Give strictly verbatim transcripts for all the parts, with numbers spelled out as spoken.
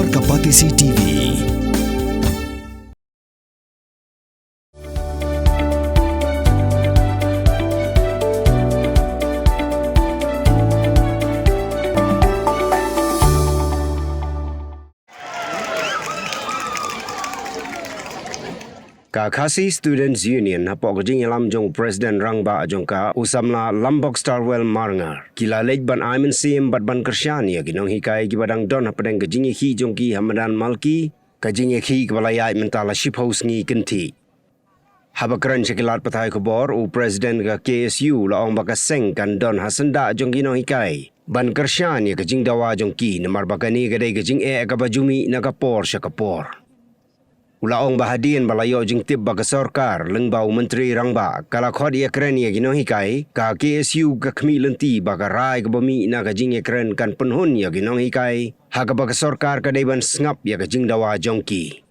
Ka Batesi T V. Ka Khasi Students Union, hapoh ka jingïalam jong u President Rangbah jong ka, u samla Lambok Starwell Marngar, ki la leit ban ai mynsiem bad ban kyrshan ïa ki nonghikai kiba dang don hapdeng ka jingïakhih jong ki ha madan Malki, ka jingïakhih kaba la ïaid mynta la shiphew sngi kynthih. Haba kren sha ki lad pathai khubor, u President ka K S U u la ong ba ka seng kan don ha syndah jong ki nonghikai ban kyrshan ïa ka jingdawa jong ki, namar ba kane ka dei ka jingeh kaba ju mih na ka por sha ka por. U la ong ba hadien ba la ïoh jingtip ba ka sorkar lyngba u Myntri Rangbah ka la khot ïakren ïa ki nonghikai, ka K S U ka khmih lynti ba ka rai kaba mih na ka jingïakren kan pynhun ïa ki nonghikai, ha kaba ka sorkar ka dei ban sngap ïa ka jingdawa jong ki.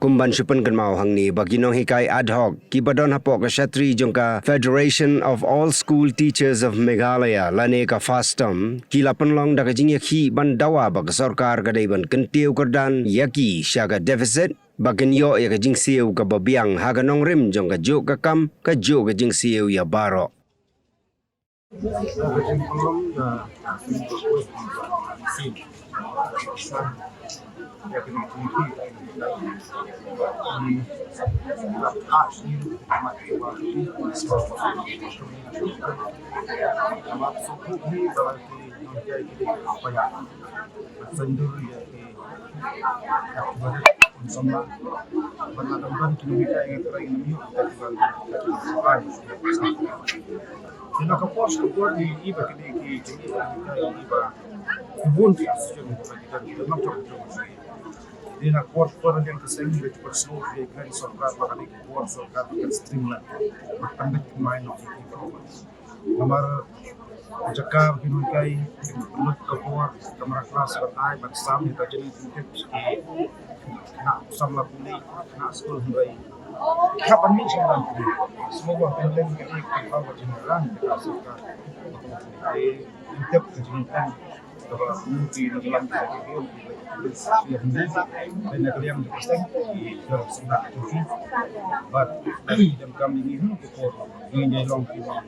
Kum ban shu pynkynmaw hangne ba ki nonghikai ad hoc kiba don hapoh ka shatri jong ka Federation of All School Teachers of Meghalaya lane ka FASTOM, ki la pynlong da ka jingïakhih ban dawa ba ka sorkar ka dei ban kyntiew kyrdan ïa ki sha ka deficit, ba kin ïoh ïa ka jingsiew kaba biang ha ka nongrim jong kajuh ka kam, kajuh ka jingsiew ïa baroh. Ïa ka por sha ka por i, i ba kine ki jingeh ba ki don, i ba ki bun ki association ba ki don, ki don nongshong jong ki. Ïa ka por sha ka por liang ka seng, i ba ki por sha ka por, i kren sorkar ba kane ka por sorkar ba kan streamline, ba kan bit mai noh ki. Namar ka jaka ba ki nonghikai, ki pynlut ka por, kamra klas ban ai ban sam ïa ka jingim ki, ki khynnah samla pule, khynnah skul, hynrei hap ban mih sha ka ran pule. Sngewbha ban leng ka ïa ka pynpaw ka jingïarap ka sorkar. Te tip ka jingim kaba mut ki nongïalam ka jingim ki ïa hynrei na ka liang ka seng ki ïa sngewbha ki bad ki donkam ïa ngi ha ka por ngi ïa long ki wan.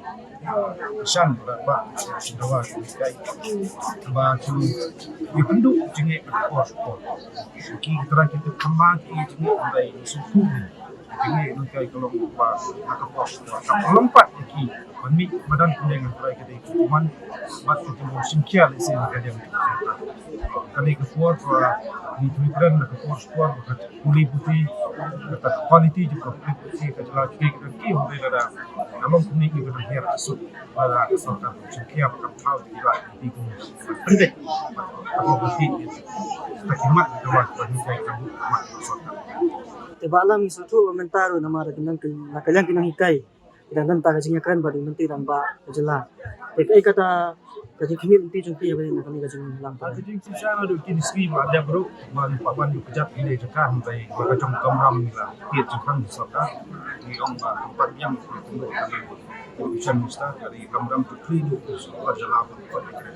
Shan ba ba shin dawa ki kai ba ki ïa kynduh jingeh ka por por. Ki trai ki tip kham ba ki jingeh bai sngewthuh ni. Jingeh nonghikai ka long ba na ka por ka long pat ïa ki ban mih madan pule ngan trai ka dei ki man bad ka jingmut shim khia lehse na ka liang. Kane ka por ba ngi three kren na ka por por ba ka pule puthi, ka quality jong ka pule puthi ka jylla ki ka ki hong dei lada ka long kumne ki ka dang hiar asut. Lada ka sorkar ka shim khia ba ka thaw ki la ki ki pendek. Ka pule puthi ka ki mat ka wa ka ngi kai ka bu mat ka sorkar. Te ba lam ngi sngewthuh ba mynta ruh namar ka nang ka, na ka liang ki nonghikai. Ki dang don ta ka jingïakren bad u Myntri Rangbah ka jylla. Te kaei kata ka jingkhmih lynti jong phi haba ïadei na kane ka jingïalang? Ka jingshisha naduh kine ki sngi ba dep ruh ba ngi pat ban ïuh kjat kine jaka hynrei ba ka jong kamram ngi la tied jingkhang sorkar. Ngi ong ba kam pat ïam ka jong ka Education Minister ka dei kamram to khlieh duh ka sorkar jylla ba ngi pat ïakren.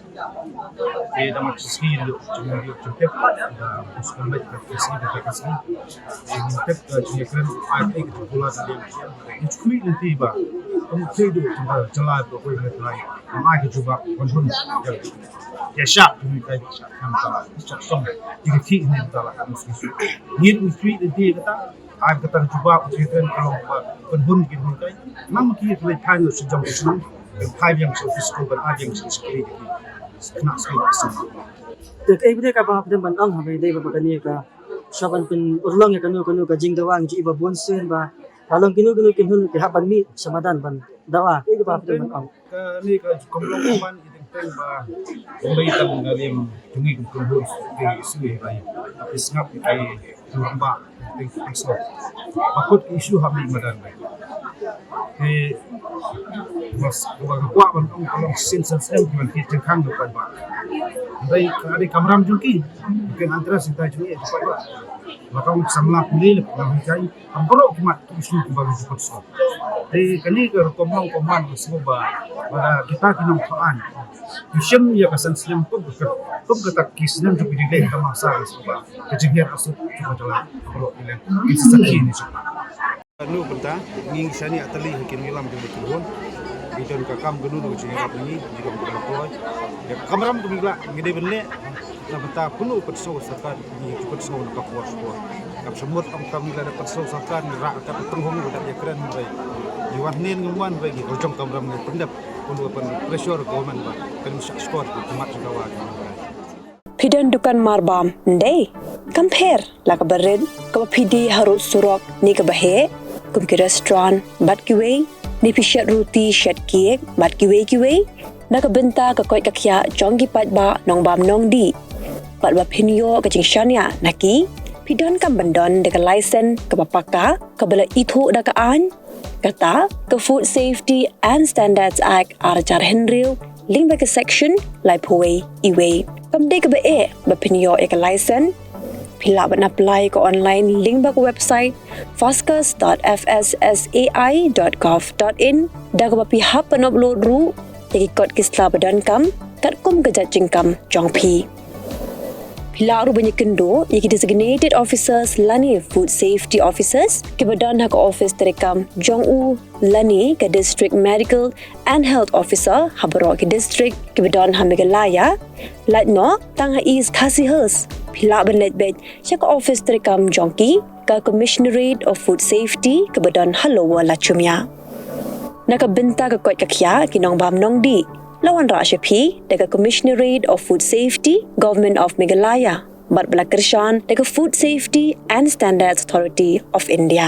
Te da ma ki sngi ruh jong ngi ruh jong tep da ka skul leit ka sngi da ka sngi. Te ngi tep ka jingïakren ai ka jingpula da dei ngi khmih lynti ba kam khlieh duh jong ka jylla ba koi ngi trai. Kam ai ka jubab ban hun ïa shah jong ngi kai shah kham ta shah song ïa ka khih ngi ta la kam sngi. Ngi ruh khmih lynti kata ai kata ka jubab ka jingïakren ka long ba ban hun ki hun kai. Nang ki leit thaiñ sha jong ka shnong. Ban thaiñ biang sha office ko ban ai biang sha secretary. Khynnah skul ka shnong. Te kaei ba dei kaba hap ban ong haba ïadei ba kane ka shuwa ban pynurlong ïa kano kano ka jingdawa ngi ju i ba bun sien ba la long kino kino ki hun ki hap ban mih sha madan ban dawa. Kaei kaba hap ban ong? Kane ka jingkyrmen ka man i ding teng ba kumba i tang ka lem jong ngi kum kyrmen ka issue ïa ka ïa ka sngap ïa ka jingkyrmen ba ding teng sngap. Ba kut ka issue ha mih madan ba. Te bas, ba ka kwah ban ong ka long sien sien sien ki ban ki jingkhang da paidbah. Dei ka dei kamram jong ki. Ki address ita jong ki paidbah. Ba ka ong samla pule le ka ong kai. Am bro ki mat ki issue ki ba ki jingkhang. Te kani ka rukom long ko man ba sngewbha ba kita ki nongthoh aiñ ki shim ïa ka sien sien kum ka kum ka tak ki sien jong ki dei ka masa ba sngewbha. Ka jinghiar ka suk ka jala ka bro ki leng ki sakhi ni suk. Kano bynta ngi ngi shaniah tylli ha ki nongïalam jong ki khun. Ngi don ka kam kano kano ka jingïarap ngi ngi don ka kloi. Ïa ka kamram ka ngi lah ngi dei ban leh na bynta kano ka sngewbha sorkar ngi ka sngewbha na ka por por. Kam shamut ong kam ngi la da ka sngewbha sorkar ngi rah ka tynghong ka da ïa kren ngi. Ngi wan nen ngi wan ngi ka jong kamram ngi pyndep kano ka pressure government ba kan shah skor ka mat ka wa. Phi don dukan marbam ndei? Kam pher la kaba rit kaba phi die harud surok ne kaba heh kum ki restaurant bad kiwei ne phi shet ruti shet cake bad kiwei kiwei. Na ka bynta ka koit ka khiah jong ki paidbah nongbam nongdih bad ba phin ïoh ka jingshaniah na ki, phi donkam ban don da ka license kaba paka kaba la ithuh da ka aiñ. Kata ka Food Safety and Standards Act ar hajar hynriew lyngba ka section laiphew wei iwei. Kam dei kaba eh ba phin ïoh ïa ka license. Phi lah ban apply ka online lyngba ka website foscus dot f s s a i dot gov dot in da kaba phi hap ban upload ruh ïa ki kot ki sla ba donkam katkum ka jait jingkam jong phi. Phi lah ruh ban ïakynduh ïa ki designated officers lane food safety officers kiba don ha ka office treikam jong u lane ka district medical and health officer ha baroh ki district kiba don ha Meghalaya. Lait noh tang ha East Khasi Hills phi lah ban leit beit sha ka office treikam jong ki ka Commissionerate of Food Safety kaba don ha Lower Lachumia. Na ka bynta ka koit ka khiah ki nongbam nongdih la wanrah sha phi da ka Commissionerate of Food Safety, Government of Meghalaya bad ba la kyrshan da ka Food Safety and Standards Authority of India.